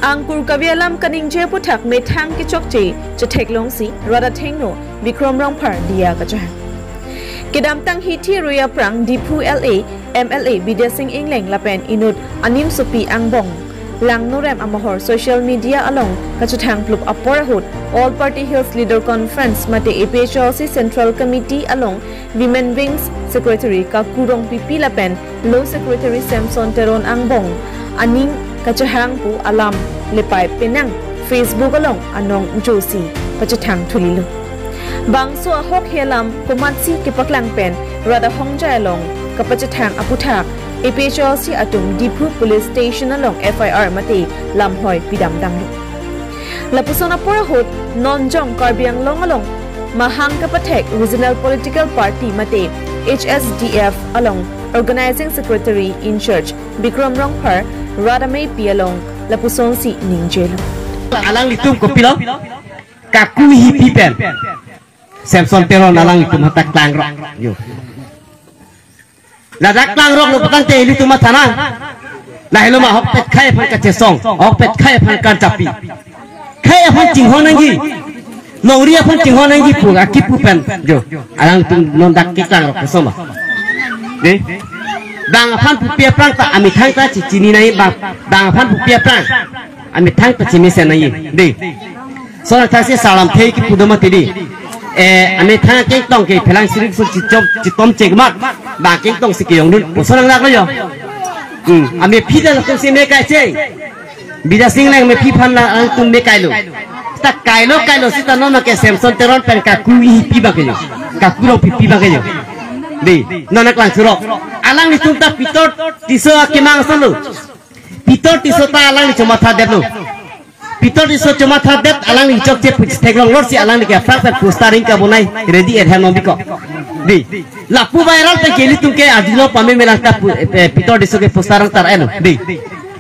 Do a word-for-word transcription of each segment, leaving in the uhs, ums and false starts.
Angkur kave alam kaningje aputhak methang kechokche chetheklongsi rat athengno Bikrom Rongphar diya kachehang. Kedamtang Hithi arui aphrang Diphu L A M L A Bidya Sing Engleng lapen inut animsopi angbong Langnorem amahor social media along kachethang plup apor ahut All Party Hills Leader Conference mate A P H L C Central Committee along Women Wings Secretary Kaku Rongpipi lapen Law Secretary Samson Teron angbong aning kachehang pu alam lepai penang Facebook along anong josi pachethang thulilo. Bangso ahok he alam komatsi kepaklang pen rat ahongjai along kapachethang aputhak A P H L C atum Diphu Police Station along F I R mate lamhoi pidamdamlo. Lapuson apor ahut nonjong Karbi Anglong along mahang kapathek Regional Political Party mate H S D F along Organizing Secretary in charge Bikrom Rongphar rat ameipi along lapusonsi ningjelo. Alanglitum kopilo? Kaku hipi pen Samson Teron alanglitum hadak klangrok. Yo. Ladak klangroklo putangte ilitum mathanang. Lahelo ma ahokpet khei aphan kachesong, ahokpet khei aphan kanchapi. Khei aphan chinghon nangji. Longri aphan chinghon nangji pu akipu pen. Jo. Alanglitum non dak keklangrok kesoma. Dei. Bang aphan pupi aphrang ta amethang ta chichini nai bang. Bang aphan pupi aphrang. Amethang ta chimesen nai. Dei. Sona thasi salam thei kipu do mati dei. Eh, amethang kengtong ke phelang sirik su chichom chitom chekmat. Bang kengtong si keyongdun. Sona nang laklo yo. Hmm. Amephi ta latum si me kaiche. Bidya Sing Engleng amephi aphan la alanglitum me kailo. Ta kailo kailo sita non ke Samson Teron pen Kaku hipi bang kejo. Kaku Rongpipi bang kejo. Dei, non aklangsurok. Alanglitum ta Pitor Tisso akemang solo. Pitor Tisso ta alangli chomatha detlo. Pitor Tisso chomatha det alangli chokche pu chetheklong lorsi alangli ke aphrang pen poster ring kabonai ready at hem nongbiko. Dei. Lapu viral pen ke ilitum ke adilo pame melang ta pu-, eh, Pitor Tisso ke poster rang tarailo. Dei.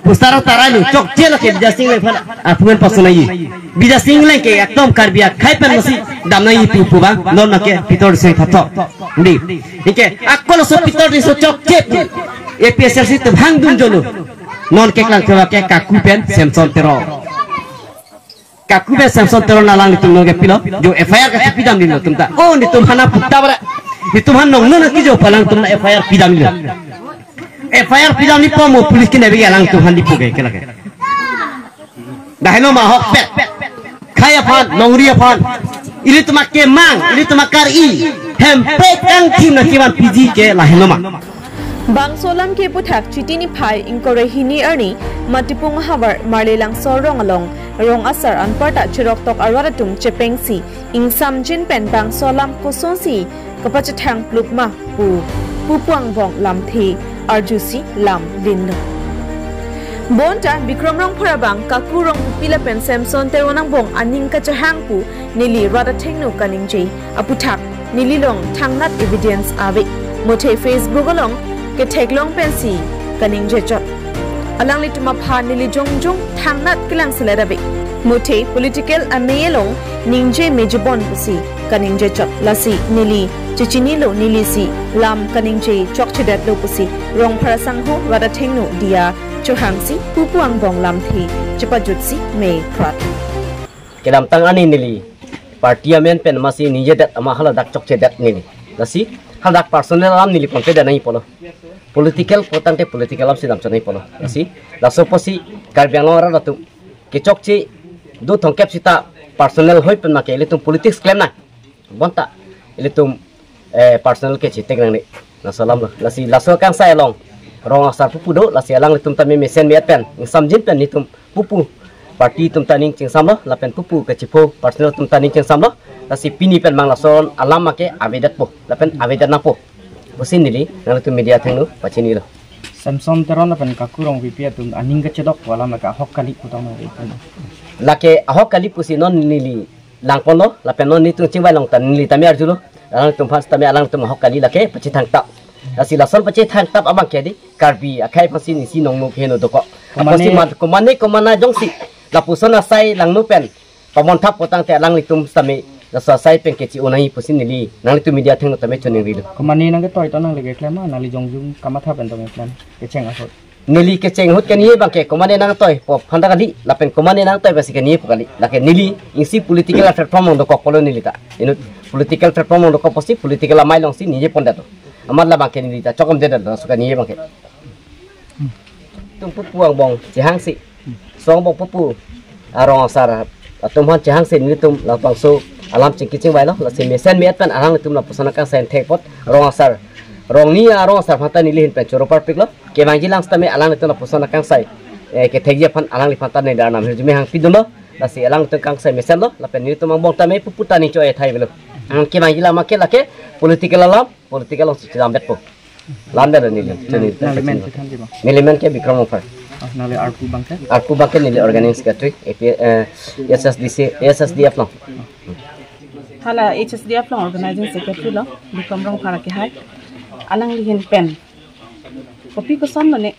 Poster rang tarailo. Chokche lake Bidya Sing Engleng aphan aphumen pasonai. Bidya Sing Engleng ke ekdom Karbi akhei pen masi damnai pu pu bang. Non make Pitor Tisso thatho. Dei. Anke ako laso Pitor Tisso chokche pu A P H L C atum hangdun jolo. Non keklang thewa ke Kaku pen Samson Teron. Kaku pen Samson Teron alanglitum non kepilo. Jo F I R kachipidam dilo tum ta. Oh, netum aphan aputta bara. Netum aphan nong non kijo pu alangtum aphan F I R pidam dilo. F I R pidam ni pomo police kine bagi alangtum aphan dipu ke kelake. Lahelo ma ahokpet khei aphan, longri aphan. Ilitum akemang, ilitum akari. Hempet kangthim nangkevan piji ke lahelo ma. Bangso alam ke aputhak Chiti niphai ingkoi ra hini arni Matipung havar Marlelangso rong along rong asar anparta cheroktok arat atum chepengsi ingsamjin pen bangso alam kosonsi kapachethang plup ma pu pupu angbong lamthe arjusi lam linlo. Bonta Bikrom Rongphar abang Kaku Rongpipi lapen Samson Teron angbong aning kachehang pu neli rat athengno kaningje aputhak neli along thangnat evidence ave. Muthe Facebook along ketheklong pensi kaningje chot. Alanglitum aphan neli jongjong thangnat kelang selet ave. Muthe political amei along ningje mejibon pusi kaningje chot. Lasi neli chechinilo, neli si lam kaningje chokchedetlo pusi Rongphar asangho rat athengno diya chohangsi pupu angbong lamthe chepajutsi me prat. Kedamtang ani neli party amen pen masi ningjedet ama haladak chokchedet neli. Lasi haladak personal alam neli pon pedet nangji pulo. Political putangte political alam si damchot nangji pulo. Lasi laso pusi Karbi Anglong arat atum kechokche do thomkep sita personal hoi pen make ilitum politics klem nang. Bonta ilitum, eh, personal ke chetek nangne. Laso alamlo. Lasi laso kangsai along rong asar pupu do, lasi alanglitum ta me mesen me-et pen ingsamjin pen netum pupu party atum ta ning chingsamlo, lapen pupu kachipho personal atum ta ning chingsamlo. Lasi pini pen mang laso alam make avedetpo, lapen avedet nangpo pusi neli nanglitum media athengno pachinilo. Samson Teron lapen Kaku Rongpipi atum aning kachedok pu alam lake ahok kali pu tong nang. Lake ahok kali pusi non neli langponlo, lapen non netum chingvai along ta neli tame arjulo. Alangtum aphan tame alangtum ahok kali lake pachethangtap. Lasi lason pachethangtap abang ke dei Karbi akhei aphansi nisi nongno heno dokok. Komane aphansi mat-, komane komana jongsi lapuson asai langno pen pamonthap putangte alanglitum tame laso asai pen kechi-o nangji pusi neli nanglitum media athengno tame choningrilo. Komane nangketoi to nangli keklem ma, nangli jongjong kamatha pen tame klem kecheng ahut. Neli kecheng ahut keniye abangke komatne nangtoi pu aphanta kali, lapen komatne nangtoi pusi keniyepo kali. Lake neli isi political platform along dokok pulo neli ta. Inut political platform along dokok pusi political amei alongsi niyepondet lo. Amat labangke neli ta chokomdedet lo, laso keniye abangke. Tum pupu angbong chehangsi, so angbong pupu arong asar atum aphan chehangsi nelitum labangso alam chingki chingvailo, lasi mesen me-et pen alanglitum lapuson akangsai thek apot rong asar, rongni arong asar aphanta neli ahin pen choro parpiklo. Kevangjilang sitame alanglitum lapuson akangsai, eh, kethekji aphan alangliphan ta neli arnam hirjume hangpidunlo. Lasi alanglitum kangsai mesenlo, lapen nelitum angbong tame pupu ta ning cho-e thai avelo. Ang kevangjilang make lake political alam, political alongsi chedamdetpo. Lamdet neli, neli. Nangli men kethan di bang? Neli men ke Bikram Rongphar. Oh, nangli arpu abangke? Arpu abangke neli organizing secretary, A P, eh, S S D C, S S D F along. Hala H S D F along organizing secretary lo, Bikram Rongphar akehai. Alangli ahin pen kopi kosonlo ne.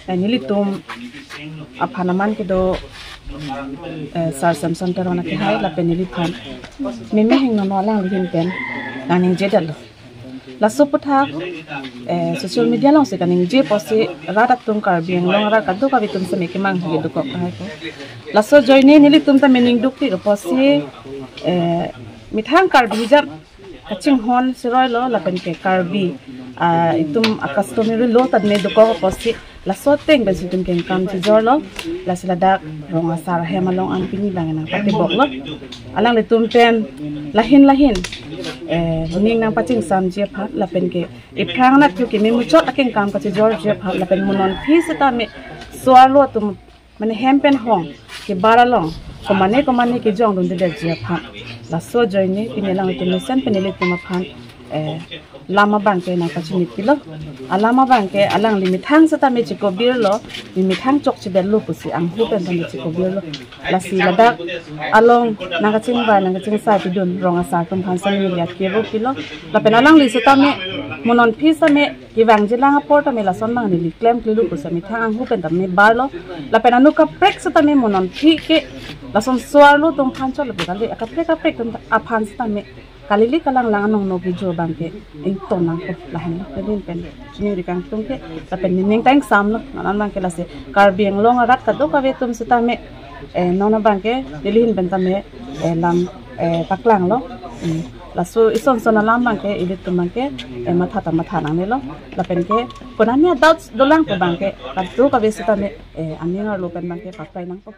Eh, nelitum aphan aman kedo, eh, Sir Samson Teron akehai lapen neliphan meme hingno no alangli ahin pen nangningjedetlo. Laso aputhak, eh, social media alongsi kaningje pusi rat atum, Karbi Anglong arat kadokave atum seme kemanghu dokok tahai ko. Laso ajoine nelitum ta mening dukpik pusi, eh, methang Karbi jam kachinghon seroilo lapen ke Karbi, ah, itum a-customary law ta ne dokok pusi laso ateng pensi itum kengkam chejorlo. Lasi ladak rong asar ahem along an pini abang nangpatiboklo. Alanglitum pen lahin lahin, eh, ning nangpachingsamji aphan lapen ke iphrang anat ke memuchot akengkam kachejorji aphan lapen mo non aphi sitame so-arlo atum mane hem pen hong kebar along komatne komatne kejongdundedetji aphan. Laso ajoine pini alanglitum mesen pen nelitum aphan, eh, lam abangke nangpachinipilo. Alam abangke alangli methang sitame chikobirlo, ne methang chokchedetlo pusi anghu pen tame chikobirlo. Lasi ladak along nangkachingvai nangkachingsai pidun rong asar atum aphan sitame neli akero pilo. Lapen alangli sitame mo non aphi sitame kevangjilang apor tame lason abang neli klemklelo pusi methang anghu pen tame barlo. Lapen anut kaprek sitame mo non aphi ke lason so-arlo atum aphan chot lapu kali, akaprek kaprek atum aphan sitame kalili kalanglang anong no kejor abangke ingtonnangpo, lahenlo. Neli ahin pen chini ri kangtung ke lapen nening ta ingsamlo. Non an abangke lasi Karbi Anglong arat kadokave atum sitame, eh, non abangke neli ahin pen tame, eh, lam, eh, paklanglo. Hmm. Laso ison son alam abangke ilitum abangke, eh, matha ta matha nangnelo. Lapen ke konatne doubts dolang pu abangke kadokave sitame, eh, aning arlo pen abangke paklai nangpo.